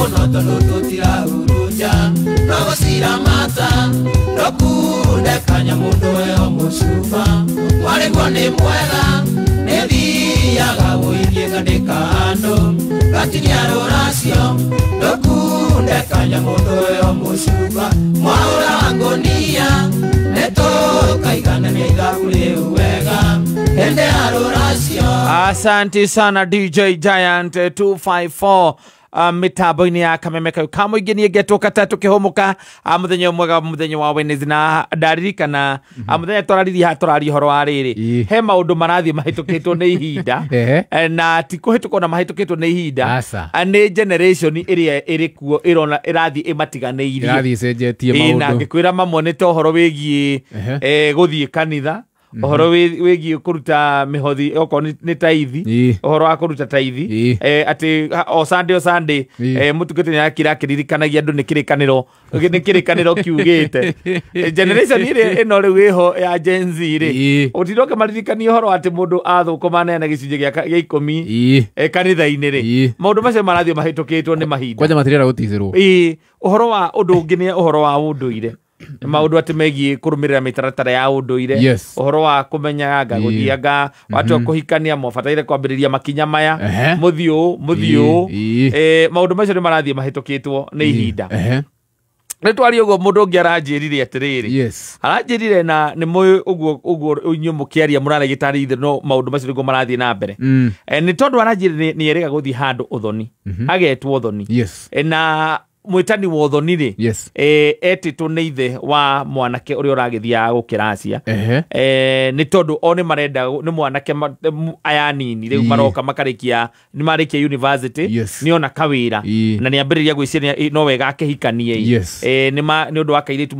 Muno tondu tutirahurunja no guciramata ndokundekanya mundu weo mucumba mwarĩguo nĩ mwega nĩthiaga gũithie ngandĩka andũ ngatinia rũracio ndokundekanya mundu weo mucumba mwaũra wa ngũnia nĩtũkaiganania ithabu rĩu wega hĩndĩ ya rũracio. Asante sana DJ Giant 254 mitambo-inĩ ya Kameme kau ka mũingĩ niĩ ngetwo Katatũ kĩhũmũka mũthenya mwega mũthenya wa Wednesday na ndaririkana mũthenya twararirie haha tũraria ũhoro wa rĩrĩ he maũndũ marathiĩ mahĩtũkĩtwo nĩ ihinda na ti kũhĩtũkwo na mahĩtũkĩtwo nĩ ihinda nĩ generation ĩrĩa ĩrĩ kuo ĩrona ĩrathiĩ ĩmatiganĩirie ĩrathiĩ ĩcenjetie maũndũ na ngĩkwĩra mamwe nĩ ta ũhoro wĩgiĩ gũthiĩ kanitha ũhoro wĩgiĩ kũruta mĩhothi okorwo nĩ taithi ũhoro wa kũruta taithi atĩ o Sunday o Sunday mũtungatĩri nĩakira akĩririkanagia andũ nĩ kĩrĩkanĩro kiugĩte generation ĩrĩa ĩno rĩu ĩho ya Gen Z rĩ ũtindoke maririkanie ũhoro atĩ mũndũ athũkũma aneana gĩcunjĩ gĩa ikũmi kanitha-inĩ rĩ maũndũ macio marathiĩ mahĩtũkĩtwo nĩ mahinda kwanja matirenda gũticĩrwo. Ũhoro wa ũndũ ũngĩ nĩ ũhoro wa ũndũire maũndũ atĩ megiĩ kũrũmĩrĩra mĩtaratara ya ũndũire ũhoro wa kũmenyaga gũthianga watua kũhikania mwabataire kwambĩrĩria makinya maya mũthiĩ ũũ mũthiĩ ũũ maũndũ macio nĩ marathiĩ mahĩtũkĩtwo nĩ ihinda. Nĩ twaria ũguo mũndũ ũngĩ aranjĩrire atĩrĩrĩ aranjĩrire na nĩ mũĩ ũguo ũguo inyuĩ mũkĩaria mũrarĩgĩtarĩ ithe no maũndũ macio nĩguo marathiĩ na mbere nĩ tondũ aranjĩrire nĩ erĩga gũthiĩ handũ ũthoni agetwo ũthoni na mwĩtani wa ũthoni rĩ etĩtwo nĩ ithe wa mwanake ũrĩa ũragĩthiaga gũkĩracia nĩ tondũ o nĩ marenda nĩ mwanake aya nini rĩu maroka makarĩkia nĩ marĩkia university nĩ ona kawĩra na nĩ ambĩrĩria gwĩciria no wega akĩhikanie nĩ ũndũ wa kairĩtu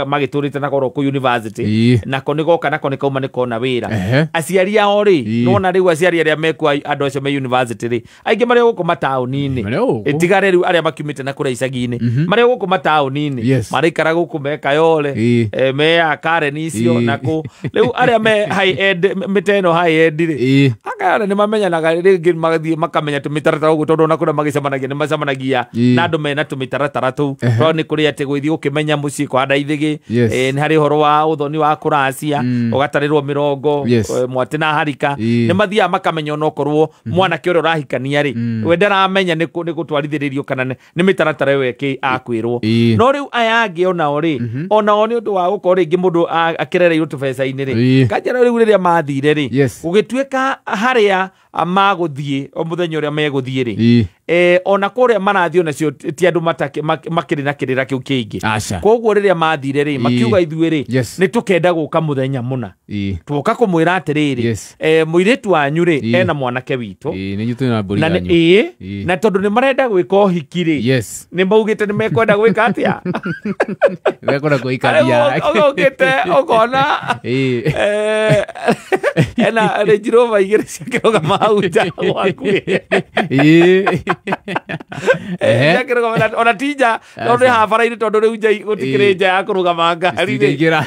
magĩtũrĩte nako oro kũu university nako nĩ goka nako nĩ kauma nĩ kona wĩra aciari ao rĩ nĩwona rĩu aciari arĩa mekuo andũ acio me university rĩ aingĩ marĩ gũkũ mataũni-inĩ tigare rĩu arĩa makiumĩte na kũrĩa icagi-inĩ marĩ gũkũ mataũni-inĩ maraikara gũkũ me Kayole me Karen icio nakũ rĩu arĩa me high end mĩta ĩno high end rĩ akayore nĩ mamenyanaga rĩngĩ magathiĩ makamenya tũmĩtaratara ũguo tondũ ona kũrĩa magĩcemanagia nĩ macemanagia na andũ mena tũmĩtaratara tũu tondũ nĩ kũrĩ atĩ gũgĩthiĩ gũkĩmenya mũciĩ kũhanda ithĩgĩ nĩ harĩ ũhoro wa ũthoni wa kũracia ũgatarĩrwo mĩrongo mwatĩ na harika nĩ mathiaga makamenya onokorwo mwanake ũrĩa ũrahikania rĩ we ndaramenya nĩ gũtwarithĩrĩrio kana nĩ mĩtaratara ĩyo ĩkĩ akwĩrwo no rĩu aya angĩ onao rĩ onao nĩ ũndũ wa gũkorwo rĩngĩ mũndũ akĩrereirwo tũbeca-inĩ rĩ kanjara rĩu rĩrĩa mathire rĩ gũgĩtuĩka harĩa magũthiĩ o mũthenya ũrĩa megũthiĩ rĩ ona kũrĩa marathiĩ onacio ti andũ makĩrĩ na kĩrĩra kĩu kĩingĩ koguo rĩrĩa mathire rĩ makiuga ithuĩ rĩ nĩ tũkenda gũka mũthenya mũna twoka kũmwĩra atĩrĩrĩ mũirĩtu wanyu rĩ ena mwanake witũ na tondũ nĩ marenda gwĩka ũhiki rĩ nĩ maugĩte nĩ mekwenda gwĩka atĩa mekwenda kũhikania ũgũkĩte ũkona ena Range Rover igĩrĩ ciakĩrũgama hau nja gwaku ona ti nja no nĩ haha bara-inĩ tondũ rĩu nja gũtikĩrĩ nja ya kũrũgama ngari rĩ itingĩingĩra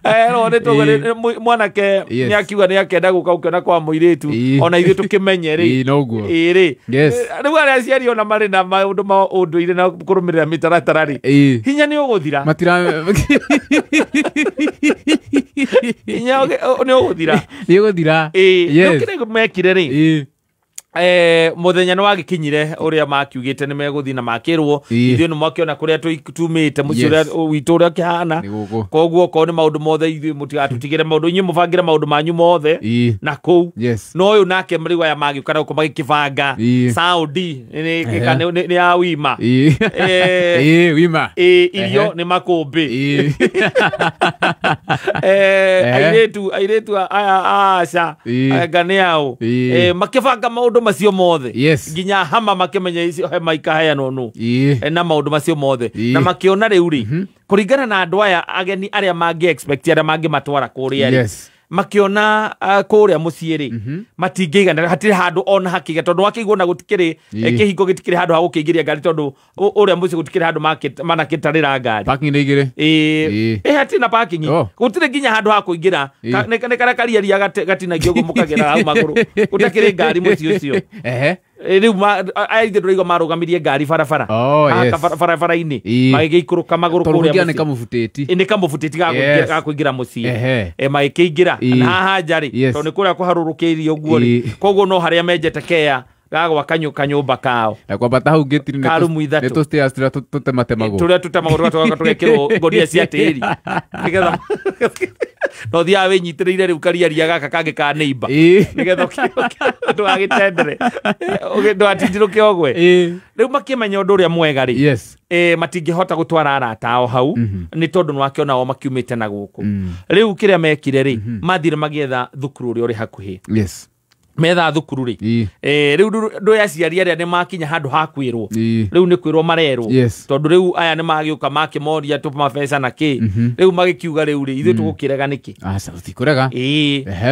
rĩ no nĩ tũguo mwanake nĩ akiuga nĩ akenda gũka gũkĩona kwa mũirĩtu ona ithuĩ tũkĩmenye rĩ ĩĩ rĩ rĩu arĩa aciari ona marĩ na maũndũ ma ũndũire na kũrũmĩrĩra mĩtaratara rĩ hinya nĩ ũgũthira hinya nĩ ũgũthira nĩ ũgũthira ĩĩ kĩrĩa mekire rĩ mũthenya nĩ wagĩkinyire ũrĩa makiugĩte nĩ megũthiĩ na makĩrwo ithuĩ nĩ mwakĩona kũrĩa tumĩte mũciĩ ũrĩa witũ ũrĩa ũkĩhana koguo okorwo nĩ maũndũ mothe ithuĩ mũtigatũtigĩre maũndũ inyuĩ mũbangĩre maũndũ manyu mothe na kũu no ũyũ nake rĩu aya magĩũka na gũkũ magĩkĩbanga Saudi nĩ ya wima wima irio nĩ makũmbĩ airĩtu aya aca anga nĩ ao makĩbanga maũndũ macio mothe nginya hama makĩmenya icio hema ikaheanwo nũ na maũndũ macio mothe na makĩona rĩu rĩ kũringana na andũ aya ageni arĩa mangĩ expect arĩa mangĩmatwara kũrĩa rĩ makiona kũrĩa mũciĩ rĩ matingĩigana hatirĩ handũ ona hakĩiga tondũ wakĩigwo na gũtikĩrĩ kĩhingo gĩtikĩrĩ handũ ha gũkĩingĩria ngari tondũ ũrĩa mũciĩ gũtikĩrĩ handũ manakĩtarĩra ngari parking nĩ igĩrĩ ĩĩ hatirĩ na parking gũtirĩ nginya handũ ha kũingĩra nĩ karĩa kariaria gatinagio ũguo mũkagera hau magũrũ gũtakĩrĩ ngari mũciĩ ũcio. Rĩu aya ithe ndũraigua marũgamirie ngari barabara. Barabara-inĩ. Magĩgĩikũrũka magũrũ kũrĩa mũciĩ. Nĩ kamũbutĩti. Nĩ kamũbutĩti ga kũingĩra mũciĩ. Magĩkĩingĩra. Na haha nja rĩ, tondũ nĩ kũrĩa kũharũrũkĩirie ũguo rĩ. Koguo no harĩa menjete kea gagwaka kanyũmba kao. Na kwambata hau gate-inĩ nĩ tũ stairs tũrĩa tũtematemagwo. Tũrĩa tũtemagwo tũgacoka tũgekĩrwo ngũnia cia tĩri. Nĩgetha no thiaga wĩnyitĩrĩire rĩu kariaria gaka kangĩ ka neighbor. Nĩgetha ndũgagĩtendere. Ndũgatindirũke ũgwe. Rĩu makĩmenya ũndũ ũrĩa mwega rĩ. Matingĩhota gũtwara arata ao hau nĩ tondũ nĩwakĩona o makiumĩte na gũkũ. Rĩu kĩrĩa mekire rĩ, mathire magĩetha thukuru ũrĩa ũrĩ hakuhĩ. Metha thukuru rĩ. Rĩu ndũ aciari arĩa nĩ makinya handũ ha kwĩrwo. Rĩu nĩ kwĩrwo marerwo. Tondũ rĩu aya nĩ magĩũka makĩmoria tũma mbeca na kĩ. Rĩu magĩkiuga rĩu rĩ, ithuĩ tũgũkĩrega nĩkĩ? Aca tũtikũrega.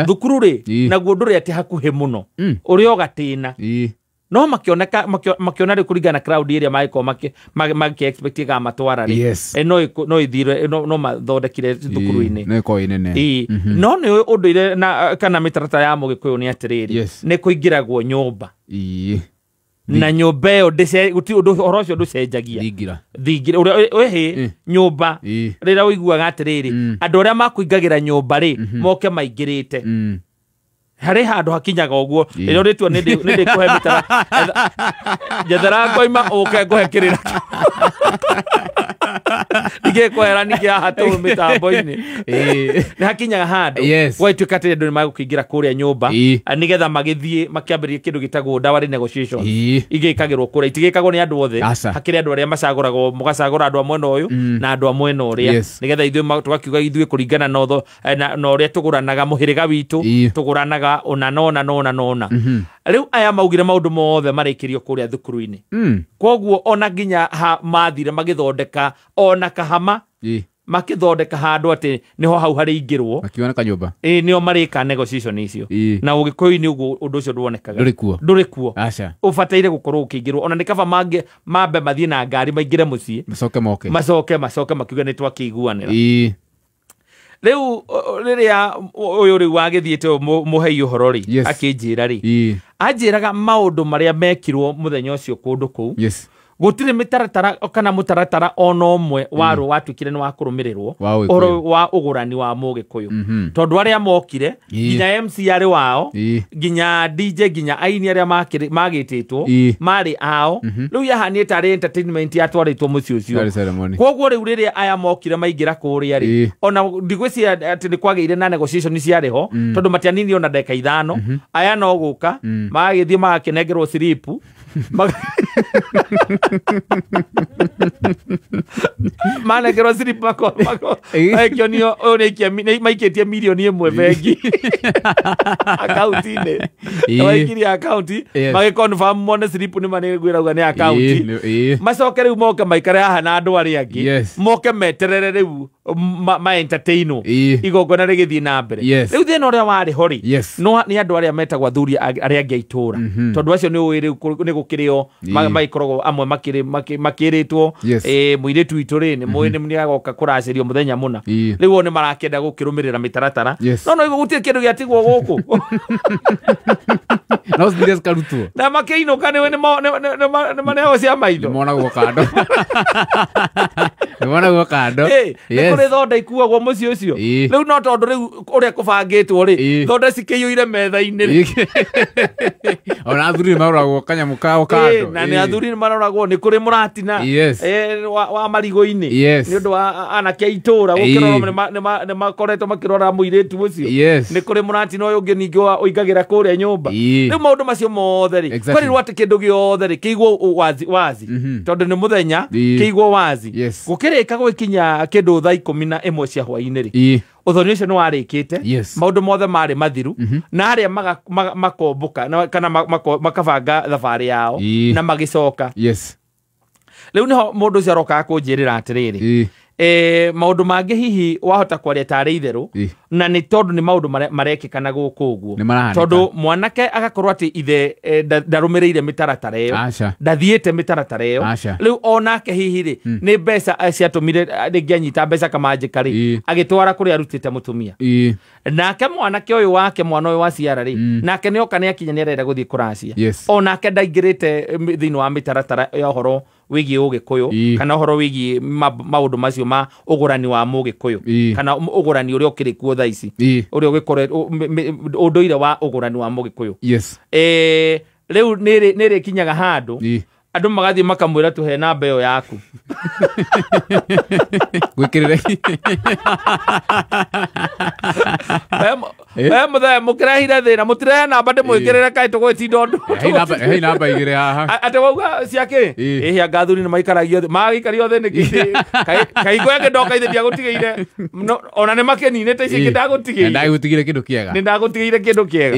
Thukuru rĩ, naguo ndũrĩ atĩ hakuhĩ mũno. Ũrĩ o gatĩna. No makĩoneka makĩona rĩu kũringana na crowd ĩrĩa magĩkorwo makĩ expect ĩgamatwara rĩ. No ithire no mathondekire thukuru-inĩ. No ĩkorwo ĩ nene. No nĩ ũndũire na kana mĩtaratara ya Mũgĩkũyũ nĩ atĩrĩrĩ, nĩ kũingĩragwo nyũmba. Na nyũmba ĩyo gũtirĩ ũndũ ũhoro ũcio ndũcenjagia. Thingira. Ũrĩa ĩhĩ nyũmba rĩrĩa ũiguaga atĩrĩrĩ, andũ arĩa makũingagĩra nyũmba rĩ, moke maingĩrĩte. Harĩ handũ hakinyaga ũguo rĩrĩa ũrĩtua nĩ ndĩkũhe mĩtara njethera ngoima ũke ngũhe kĩrĩra ningĩ kwehera ningĩ haha tũũ mĩtambo-inĩ nĩ hakinyaga handũ gwatuĩka atĩ andũ nĩ magũkĩingĩra kũrĩa nyũmba nĩgetha magĩthiĩ makĩambĩrĩria kĩndũ gĩtagwo dowry negotiations igĩkagĩrwo kũrĩa itigĩkagwo nĩ andũ othe hakĩrĩ andũ arĩa macagũragwo mũgacagũra andũ a mwena ũyũ na andũ a mwena ũrĩa nĩgetha ithuĩ tũgakiuga ithuĩ kũringana na ũrĩa tũgũranaga mũhĩrĩga witũ tũgũranaga ona nona nona nona rĩu aya maugire maũndũ mothe marĩkĩrio kũrĩa thukuru-inĩ koguo ona nginya mathire magĩthondeka ona kahama makĩthondeka handũ atĩ nĩho hau harĩingĩrwo makiona kanyũmba nĩo marĩka negotiation icio na Ũgĩkũyũ-inĩ ũguo ũndũ ũcio ndwonekaga ndũrĩ kuo ũbataire gũkorwo ũkĩingĩrwo ona nĩ kaba mambe mathiĩ na ngari maingĩre mũciĩ macoke moke macoke makiuga nĩ twakĩiguanĩra rĩu rĩrĩa ũyũ rĩu wagĩthiĩte mũhei ũhoro rĩ akĩnjĩra rĩ anjĩraga maũndũ marĩa mekirwo mũthenya ũcio kũndũ kũu gũtirĩ mĩtaratara kana mũtaratara ona ũmwe warwo watuĩkire nĩ wa kũrũmĩrĩrwo ũhoro wa ũgũrani wa Mũgĩkũyũ tondũ arĩa mokire nginya MC arĩ wao nginya DJ nginya aini arĩa magĩtĩtwo marĩ ao rĩu yahanĩte tarĩ entertainment yatwarĩtwo mũciĩ ũcio koguo rĩu rĩrĩa aya mokire maingĩra kũrĩa rĩ ona ndigwĩciria atĩ nĩ kwagĩire na negotiation ciarĩ ho tondũ matianinire ona ndagĩka 5 aya no gũka magagĩthiĩ magakĩnengerwo siripu manengerwo siripu makĩonio ũyũ nĩ maikĩtie mirioni 1 bengi akaunti-inĩ maikirie akaunti magĩconfirm mone siripu nĩ manĩngwĩrauga nĩ akaunti macoke rĩu moke maikare haha na andũ arĩa angĩ moke meterere rĩu ma entertainwo igongona rĩgĩthiĩ na mbere rĩu thĩna ũrĩa warĩ ho rĩ no nĩ andũ arĩa metagwo athuri arĩa angĩ a itũũra tondũ acio nĩ ũĩ rĩu nĩ gũkĩrĩ o magĩkoragwo amwe makĩrĩtwo mũirĩtu witũ rĩ nĩ mũĩ nĩ agoka kũracĩrio mũthenya mũna rĩu o nĩ marakĩenda gũkĩrũmĩrĩra mĩtaratara no no gũtirĩ kĩndũ gĩatigwo gũkũ no cithire cikarutwo na makĩinũka nĩ maneagwo cia maitho nĩmonagwo kando nĩmonagwo kando nĩ kũrĩ thonda ikuagwo mũciĩ ũcio rĩu no tondũ rĩu ũrĩa kũbangĩtwo rĩ thonda cikĩiyũire metha-inĩ rĩ ona athuri nĩ maroragwo kanyamũ kao kando na nĩ athuri nĩ maroragwo nĩ kũrĩ mũratina wa marigũ-inĩ nĩ ũndũ wa anake a itũũra gũkĩrorwo nĩ makoretwo makĩrora mũirĩtu ũcio nĩ kũrĩ mũratina ũyũ ũngĩ ningĩ ũingagĩra kũrĩa nyũmba rĩu maũndũ macio mothe rĩ kwerirwo atĩ kĩndũ gĩothe rĩ kĩigwo wazi tondũ nĩ mũthenya kĩigwo wazi gũkĩrĩka gwĩkinya kĩndũ thaa 11 cia hwaĩ-inĩ rĩ ũthoni ũcio nĩ warĩkĩte maũndũ mothe marĩ mathiru na arĩa makombũka kana makabanga thabarĩ yao na magĩcoka rĩu nĩho mũndũ ũcio arokaga kũnjĩrĩra atĩrĩrĩ maũndũ mangĩ hihi wahota kwaria tarĩ itherũ Na nĩ tondũ nĩ maũndũ marekĩka na gũkũ ũguo. Tondũ mwanake agakorwo atĩ ithe ndarũmĩrĩire mĩtaratara ĩyo, ndathiĩte mĩtaratara ĩyo. Rĩu onake hihi rĩ nĩ mbeca ciatũmire rĩngĩ anyita mbeca kamanjĩka rĩ agĩtwara kũrĩa arutĩte mũtumia. Nake mwanake ũyũ wake, mwana ũyũ wa ciara rĩ, nake nĩ oka nĩ akinya nĩ arenda gũthiĩ kũracia. Onake ndaingĩrĩte thĩinĩ wa mĩtaratara ya ũhoro wĩgiĩ ũgĩkũyũ kana ũhoro wĩgiĩ maũndũ macio ma ũgũrani wa mũgĩkũyũ kana ũgũrani ũrĩa ũkĩrĩ kuo thaa ici, ũrĩa ũgĩkoretwo ũndũire wa ũgũrani wa mũgĩkũyũ. Rĩu nĩ rĩkinyaga handũ andũ magathiĩ makamwĩra tũhe namba ĩyo yaku. Gwĩkĩrĩre. We mũthee mũkĩrehire thĩna, mũtirehe namba ndĩmwĩkĩrĩre kaĩ tũgwĩtinda ũndũ. Hei namba igĩrĩ haha. Atĩ wauga ciakĩ? Ĩhĩ anga athuri nĩ maikaragio thĩ. Magĩikario thĩ nĩkĩ? Kahingo ĩngĩ ndoka ithe ndiagũtigĩire. Ona nĩ makĩninĩte ici ingĩ ndagũtigĩire. Ndagũtigĩire kĩndũ kĩega. Nĩ ndagũtigĩire kĩndũ kĩega.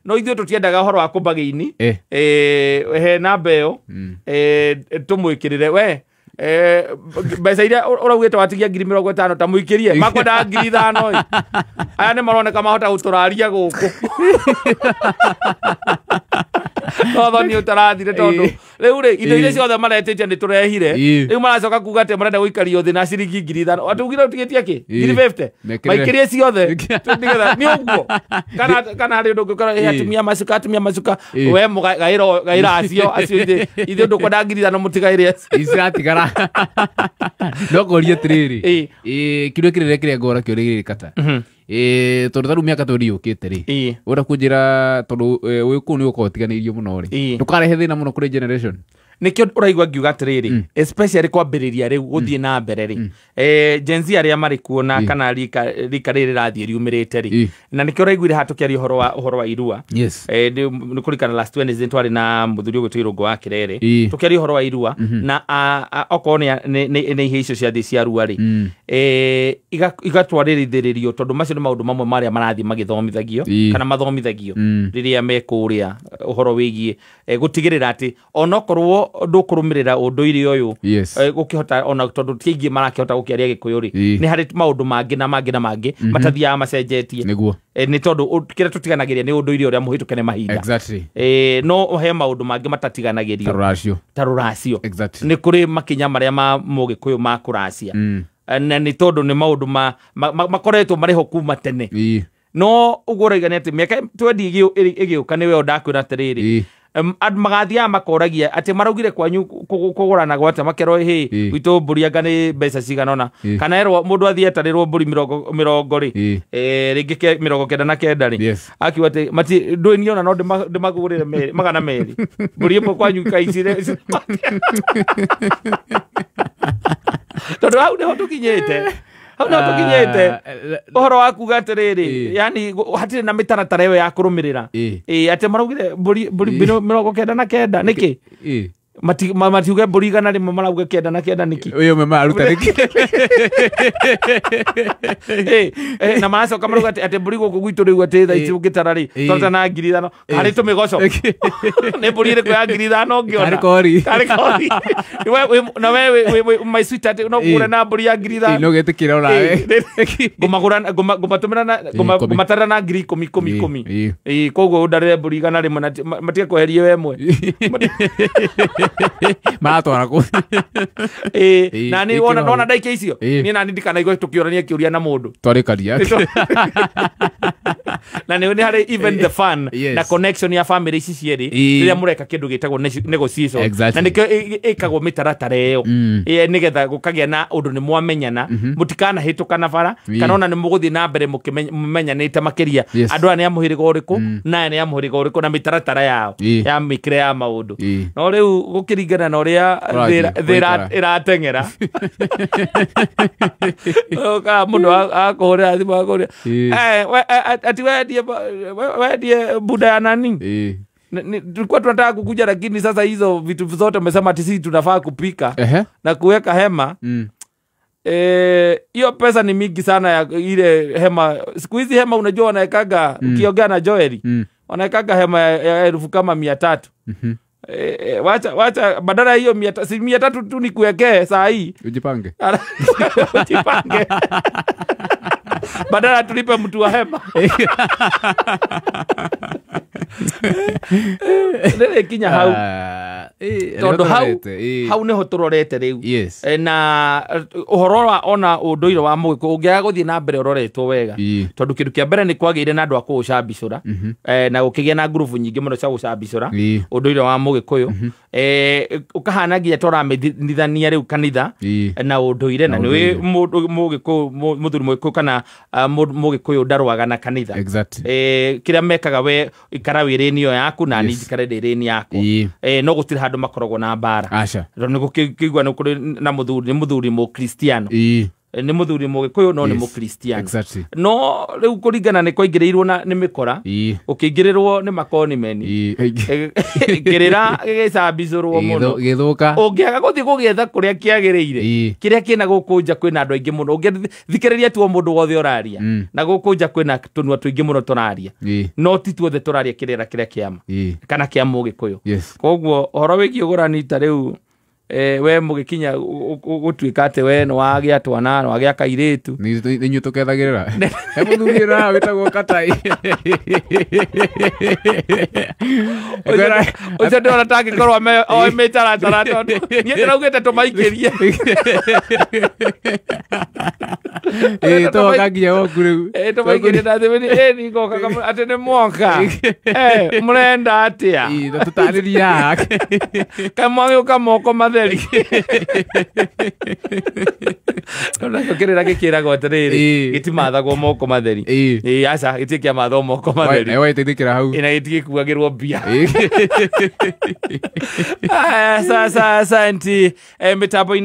No ithuĩ tũtiendaga ũhoro wa kũmbagĩini. He namba ĩyo tũmwĩkĩrĩre we. Mbeca iria ũraugĩte watigia 50,000 ta mũikĩrie makwendaga 5,000. Aya nĩ maroneka mahota gũtũraria gũkũ. No thoni ũtarathire tondũ rĩu rĩ indo iria ciothe maretĩtie nĩ tũrehire. Rĩu maracoka kuga atĩ marenda gũikario thĩ na ciringi 5,000. Atĩ ugire ũtigĩtie kĩ? 50,000. Maikĩrie ciothe nĩgetha nĩ ũguo. Kana harĩ ũndũ ũngĩ atumia macuka, atumia macuka we mũgaĩra acio acio ithuĩ ndũkwenda 5,000 mũtigaĩre acio. Iciratigara. No ngũrie atĩrĩrĩ, kĩrĩa kĩrĩa kĩrĩa ngora kĩũria gĩkĩ kata. Tondũ ta rĩu mĩaka twendi yũkĩte rĩ, ũrenda kũnjĩra tondũ wĩ kũu nĩ ũgũkorwo ũtiganĩirio mũno rĩ, ndũkarehe thĩna mũno kũrĩ generation. Nĩkĩo ũraigua ngiuga atĩrĩrĩ, especially kwambĩrĩria rĩu gũthiĩ na mbere rĩ, Gen Z arĩa marĩ kuo na kana rika rĩrĩ rĩrathiĩ riumĩrĩte rĩ, na nĩkĩo ũraiguire haha tũkĩaria ũhoro wa irua. Nĩ kũririkana last Wednesday twarĩ na mũthuri ũgwĩtwo Irũngũ wa Kĩrere, tũkĩaria ũhoro wa irua na okorwo nĩ ihĩĩ icio ciathiĩ cia rua rĩ, igatwarĩrithĩrĩrio tondũ macio nĩ maũndũ mamwe marĩa marathiĩ magĩthomithagio kana mathomithagio rĩrĩa me kũrĩa ũhoro wĩgiĩ gũtigĩrĩra atĩ onokorwo ndũkũrũmĩrĩra ũndũire ũyũ gũkĩhota ona tondũ ti aingĩ marakĩhota gũkĩaria gĩkũyũ rĩ, nĩ harĩ maũndũ mangĩ na mangĩ na mangĩ matathiaga macenjetie. Nĩ tondũ kĩrĩa tũtiganagĩria nĩ ũndũire ũrĩa mũhĩtũke nĩ mahinda. No he maũndũ mangĩ matatiganagĩrio ta rũracio. Nĩ kũrĩ makinya marĩa ma mũgĩkũyũ ma kũracia, na nĩ tondũ nĩ maũndũ makoretwo marĩ ho kuma tene. No ũguo ũrauga nĩ atĩ mĩaka twendi ĩgĩũka nĩwe ndakwĩra atĩrĩrĩ, andũ magathiaga makoragia atĩ maraugire kwanyu kũgũrana atĩa, makerwo hĩ gwitũ mbũri anga nĩ mbeca cigana ũna, kana erwo mũndũ athiĩ etarĩrwo mbũri mĩrongo rĩ, rĩngĩ 99 rĩ, akiuga atĩ ndũĩ niĩ ona no ndĩmagũrĩre 200 mbũri ĩmwe kwanyu kaicire. Tondũ hau nĩho tũkinyĩte. Hau nĩho tũkinyĩte ũhoro wa kuga atĩrĩrĩ, yani hatirĩ na mĩtaratara ĩyo ya kũrũmĩrĩra. Atĩ maraugire mbũri 99 nĩkĩ? Matiuge mbũri 100 marauga 99 nĩkĩ? Ũyũ ũmwe mararuta nĩkĩ? Na maracoka marauga atĩ mbũri gũkũ gwitũ rĩu atĩ thaa ici ũngĩtara rĩ twarutana na 5,000 harĩ tũmĩgoco. Nĩ mbũri ĩrĩkũ ya 5,000 ũngĩona? Karĩ kori. Karĩ kori. Na we my sweetheart no ũgũre na mbũri ya 5,000. No gĩtĩkĩra onawe. Ngũmagũra ngũmatũmĩra na ngũmatarĩra na 10,000 10 10. Koguo ũndarĩre mbũri 100 na matige kweherie we ĩmwe. Maratwara kũ? Na nĩ wona ndaikia icio niĩ nani ndikanaigua tũkĩũrania kĩũria na mũndũ twarĩkaria. Na nĩ harĩ even the fun na connection ya family ici cierĩ rĩrĩa mũreka kĩndũ gĩtagwo negotiation, na nĩkĩo ĩkagwo mĩtaratara ĩyo nĩgetha gũkagĩa na ũndũ nĩ mwamenyana, mũtikanahĩtũkana bara kana ona nĩ mũgũthiĩ na mbere mũkĩmenyanĩte makĩria andũ aya nĩ a mũhĩrĩga ũrĩkũ na aya nĩ a mũhĩrĩga ũrĩkũ na mĩtaratara yao ya mĩkĩre ya maũndũ. No rĩu gũkĩringana na ũrĩa thĩ ĩrateng'era, mũndũ akũhũrĩra thimũ akũria ati wendie buda ya nani? Tulikuwa tunataka kukuja, lakini sasa hizo vitu zote umesema ati sisi tunafaa kupika na kuweka hema. Hiyo pesa ni mingi sana ya ile hema. Siku hizi hema unajua wanaekaga, ukiongea na Joeli wanaekaga hema ya 300,000. Wacha badala hiyo 300 tu nikuwekee saa hii. Ujipange. Ujipange. Badala tulipe mtu wa hema. Rĩrĩ kinya hau. Tondũ hau nĩho tũrorete rĩu. Na ũhoro wa ona ũndũire wa Mũgĩkũyũ ũngĩaga gũthiĩ na mbere ũroretwo wega. Tondũ kĩndũ kĩa mbere nĩ kwagĩire na andũ a kũũcambicũra. Na gũkĩgĩa na ngurubu nyingĩ mũno cia gũcambicũra ũndũire wa Mũgĩkũyũ. Ũkahana nginya tũramĩthithania rĩu kanitha na ũndũire, na nĩ Mũgĩkũyũ, mũthuri Mũgĩkũyũ kana Mũgĩkũyũ ndarũaga na kanitha. Kĩrĩa mekaga we ikara wĩ ĩyo yaku na niĩ njikare ndĩ rĩni yakwa. No gũtirĩ handũ makoragwo na mbara. Tondũ nĩ gũkĩigua nĩ kũrĩ na mũthuri, nĩ mũthuri Mũkristiano. Nĩ mũthuri Mũgĩkũyũ no nĩ Mũkristiano. No rĩu kũringana nĩ kwaingĩrĩirwo na nĩ mĩkora, ũkĩingĩrĩrwo nĩ makoni meni. Kĩrĩra gĩgĩcambicũrwo mũno. Gĩthũka. Ũngĩaga gũthiĩ gũgĩetha kũrĩa kĩagĩrĩire, kĩrĩa kĩna gũkũ nja kwĩna andũ aingĩ mũno. Ũngĩthikĩrĩria tu o mũndũ wothe ũraria, na gũkũ nja kwĩna tũnua tũingĩ mũno tũraria. No ti tuothe tũraria kĩrĩra kĩrĩa kĩama kana kĩa Mũgĩkũyũ. Koguo ũhoro wĩgiĩ ũgũrani ta rĩu we mũgĩkinya gũtuĩka atĩ we nĩ wagĩa twana, nĩ wagĩa kairĩtu. Nĩ inyuĩ tũkethagĩrĩra. He mũthuri ũrĩa wĩtagwo Katai. Ũcio ndĩrona ta angĩkorwo oĩ mĩtaratara tondũ niĩ ndĩraugĩte tũmaikĩrie. Tũgoka nginya gwaku rĩu. Tũmaikĩrie na thĩ, nĩ ngoka atĩ nĩ mwoka. Mũrenda atĩa? Tũtarĩrie haha. Kaĩ mwagĩũka moko matheri. Nakĩo kĩrĩra gĩkĩragwo atĩrĩrĩ, gĩtimathagwo moko matheri. Aca, gĩtirĩ kĩamathwo moko matheri. Nawe waiteithĩkĩra hau. Na gĩtigĩkuagĩrwo mbia. Sasa, asante. Mĩtambo-inĩ.